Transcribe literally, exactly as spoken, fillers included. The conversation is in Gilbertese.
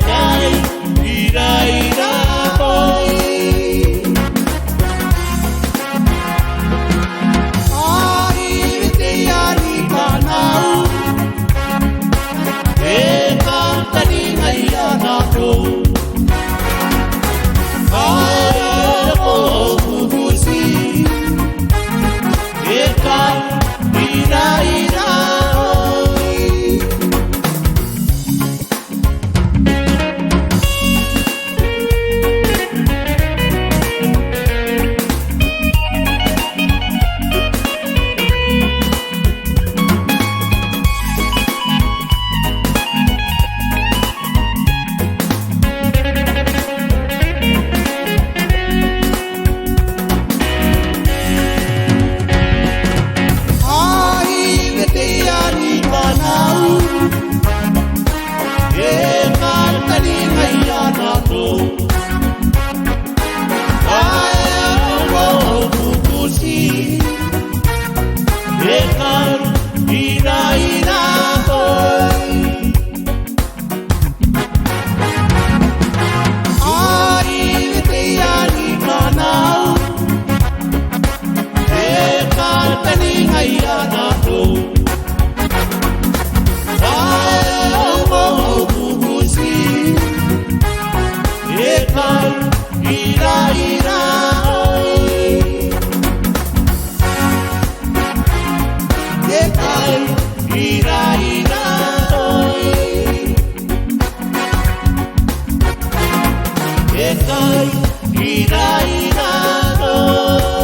Kai iraira hoi. Ai weteia ni kanau. E kantaningaia nanou. Ai au bubuti. E kai iraira hoi. Ai weteia ni kanau. E kantaningaia nanou. Ai au bubuti. E kai iraira hoi. Ai weteia ni kanau. E kantaningaia nanou. Ai au bubuti. E kai iraira hoi. E kai iraira hoi. E kai iraira hoi.